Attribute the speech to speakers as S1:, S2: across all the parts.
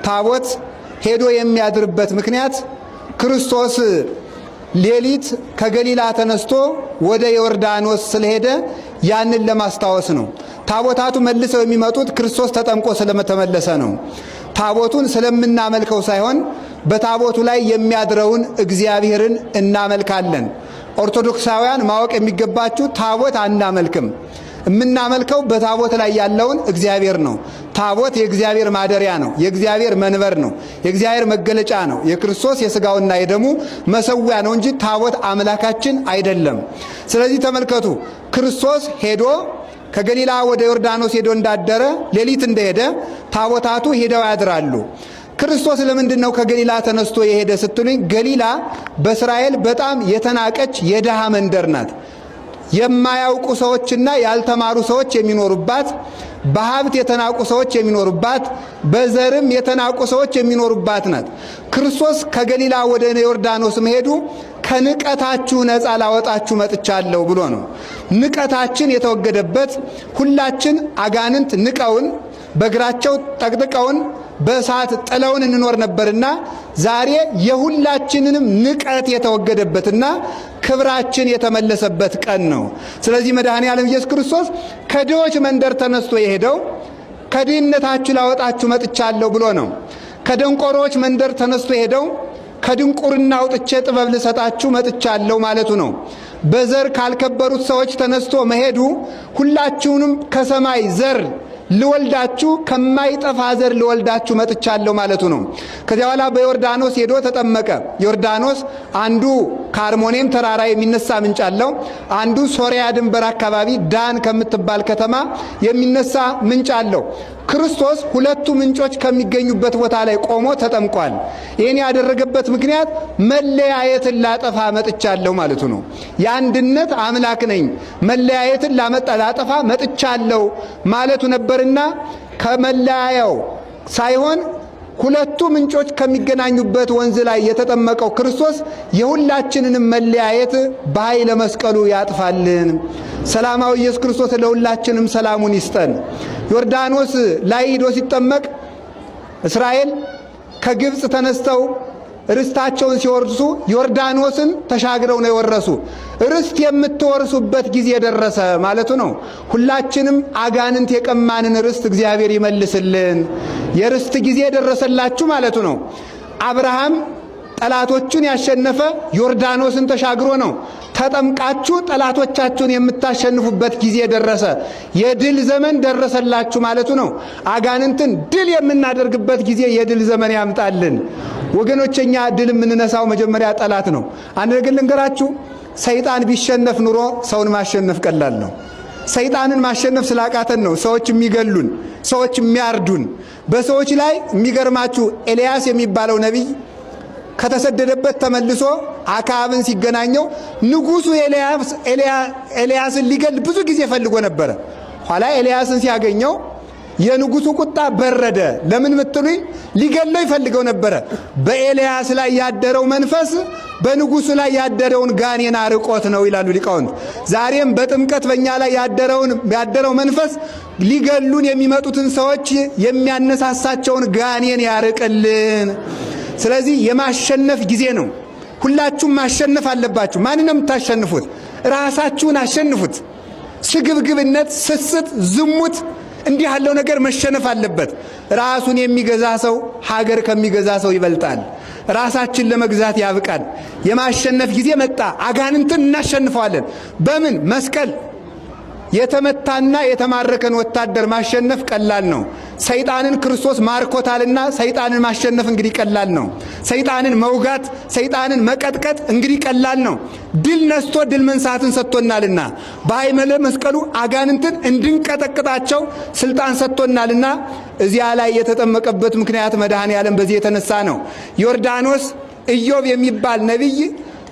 S1: ታቦት ሄዶ የሚያድርበት ምክንያት ክርስቶስ ሌሊት ከገሊላ ተነስቶ ወደ ዮርዳኖስ ስለሄደ ያንን ለማስታወስ ነው። ታቦታቱ መልሰው የሚመጡት ክርስቶስ ተጠምቆ ስለተመለሰ ነው። ታቦቱን ስለምናመልከው ሳይሆን በታቦቱ ላይ የሚያድረውን እግዚአብሔርን እናመልካለን። ኦርቶዶክሳውያን ማወቅ የሚገባችሁ ታቦት አናመልክም። የምናመልከው በታቦት ላይ ያለውን እግዚአብሔር ነው። ታቦት የእግዚአብሔር ማደሪያ ነው። የእግዚአብሔር መንበር ነው። የእግዚአብሔር መገለጫ ነው። የክርስቶስ የሥጋውና የደሙ መሰዊያ ነው እንጂ ታቦት አምላካችን አይደለም። ስለዚህ ተመልከቱ፣ ክርስቶስ ሄዶ ከገሊላ ወደ ዮርዳኖስ ሄዶ እንዳደረ ሌሊት እንደሄደ ታቦታቱ ሄደው ያድራሉ። ክርስቶስ ለምንድን ነው ከገሊላ ተነስቶ የሄደ ስትሉኝ፣ ገሊላ በእስራኤል በጣም የተናቀች የድሃ መንደር ናት። የማያውቁ ሰዎችና ያልተማሩ ሰዎች የሚኖሩባት፣ በሀብት የተናቁ ሰዎች የሚኖሩባት፣ በዘርም የተናቁ ሰዎች የሚኖሩባት ናት። ክርስቶስ ከገሊላ ወደ ዮርዳኖስ መሄዱ ከንቀታችሁ ነፃ ላወጣችሁ መጥቻለሁ ብሎ ነው። ንቀታችን የተወገደበት፣ ሁላችን አጋንንት ንቀውን፣ በእግራቸው ጠቅጥቀውን፣ በእሳት ጥለውን እንኖር ነበርና ዛሬ የሁላችንንም ንቀት የተወገደበትና ክብራችን የተመለሰበት ቀን ነው። ስለዚህ መድኃኔ ዓለም ኢየሱስ ክርስቶስ ከድሆች መንደር ተነስቶ የሄደው ከድህነታችሁ ላወጣችሁ መጥቻለሁ ብሎ ነው። ከደንቆሮዎች መንደር ተነስቶ የሄደው ከድንቁርና አውጥቼ ጥበብ ልሰጣችሁ መጥቻለሁ ማለቱ ነው። በዘር ካልከበሩት ሰዎች ተነስቶ መሄዱ ሁላችሁንም ከሰማይ ዘር ልወልዳችሁ፣ ከማይጠፋ ዘር ልወልዳችሁ መጥቻለሁ ማለቱ ነው። ከዚያ በኋላ በዮርዳኖስ ሄዶ ተጠመቀ። ዮርዳኖስ አንዱ ከአርሞኔም ተራራ የሚነሳ ምንጭ አለው። አንዱ ሶሪያ ድንበር አካባቢ ዳን ከምትባል ከተማ የሚነሳ ምንጭ አለው። ክርስቶስ ሁለቱ ምንጮች ከሚገኙበት ቦታ ላይ ቆሞ ተጠምቋል። ይህን ያደረገበት ምክንያት መለያየትን ላጠፋ መጥቻለሁ ማለቱ ነው። የአንድነት አምላክ ነኝ፣ መለያየትን ላጠፋ መጥቻለሁ ማለቱ ነበርና ከመለያየው ሳይሆን ሁለቱ ምንጮች ከሚገናኙበት ወንዝ ላይ የተጠመቀው ክርስቶስ የሁላችንንም መለያየት በኃይለ መስቀሉ ያጥፋልን። ሰላማዊ ኢየሱስ ክርስቶስ ለሁላችንም ሰላሙን ይስጠን። ዮርዳኖስ ላይ ሂዶ ሲጠመቅ እስራኤል ከግብፅ ተነስተው ርስታቸውን ሲወርሱ ዮርዳኖስን ተሻግረው ነው የወረሱ። ርስት የምትወርሱበት ጊዜ ደረሰ ማለቱ ነው። ሁላችንም አጋንንት የቀማንን ርስት እግዚአብሔር ይመልስልን። የርስት ጊዜ ደረሰላችሁ ማለቱ ነው። አብርሃም ጠላቶቹን ያሸነፈ ዮርዳኖስን ተሻግሮ ነው። ተጠምቃችሁ ጠላቶቻችሁን የምታሸንፉበት ጊዜ ደረሰ፣ የድል ዘመን ደረሰላችሁ ማለቱ ነው። አጋንንትን ድል የምናደርግበት ጊዜ የድል ዘመን ያምጣልን። ወገኖች፣ እኛ ድል የምንነሳው መጀመሪያ ጠላት ነው። አንድ ነገር ልንገራችሁ፣ ሰይጣን ቢሸነፍ ኑሮ ሰውን ማሸነፍ ቀላል ነው። ሰይጣንን ማሸነፍ ስላቃተን ነው ሰዎች የሚገሉን፣ ሰዎች የሚያርዱን። በሰዎች ላይ የሚገርማችሁ ኤልያስ የሚባለው ነቢይ ከተሰደደበት ተመልሶ አክዓብን ሲገናኘው ንጉሱ ኤልያስን ሊገል ብዙ ጊዜ ፈልጎ ነበረ። ኋላ ኤልያስን ሲያገኘው የንጉሱ ቁጣ በረደ። ለምን ምትሉኝ? ሊገለው ይፈልገው ነበረ። በኤልያስ ላይ ያደረው መንፈስ በንጉሱ ላይ ያደረውን ጋኔን አርቆት ነው ይላሉ ሊቃውንት። ዛሬም በጥምቀት በእኛ ላይ ያደረው መንፈስ ሊገሉን የሚመጡትን ሰዎች የሚያነሳሳቸውን ጋኔን ያርቅልን። ስለዚህ የማሸነፍ ጊዜ ነው። ሁላችሁም ማሸነፍ አለባችሁ። ማንን ነው የምታሸንፉት? ራሳችሁን አሸንፉት። ስግብግብነት፣ ስስት፣ ዝሙት እንዲህ ያለው ነገር መሸነፍ አለበት። ራሱን የሚገዛ ሰው ሀገር ከሚገዛ ሰው ይበልጣል። ራሳችን ለመግዛት ያብቃል። የማሸነፍ ጊዜ መጣ። አጋንንትን እናሸንፈዋለን። በምን መስቀል የተመታና የተማረከን ወታደር ማሸነፍ ቀላል ነው። ሰይጣንን ክርስቶስ ማርኮታልና ሰይጣንን ማሸነፍ እንግዲህ ቀላል ነው። ሰይጣንን መውጋት፣ ሰይጣንን መቀጥቀጥ እንግዲህ ቀላል ነው። ድል ነስቶ ድል መንሳትን ሰጥቶናልና በኃይለ መስቀሉ አጋንንትን እንድንቀጠቅጣቸው ስልጣን ሰጥቶናልና እዚያ ላይ የተጠመቀበት ምክንያት መድኃኔ ዓለም በዚህ የተነሳ ነው። ዮርዳኖስ ኢዮብ የሚባል ነቢይ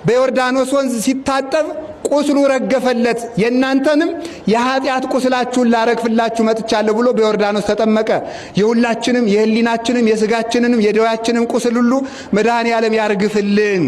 S1: በዮርዳኖስ ወንዝ ሲታጠብ ቁስሉ ረገፈለት፣ የእናንተንም የኃጢአት ቁስላችሁን ላረግፍላችሁ መጥቻለሁ ብሎ በዮርዳኖስ ተጠመቀ። የሁላችንም የሕሊናችንም የስጋችንንም የደዌያችንም ቁስል ሁሉ መድኃኔ ዓለም ያርግፍልን።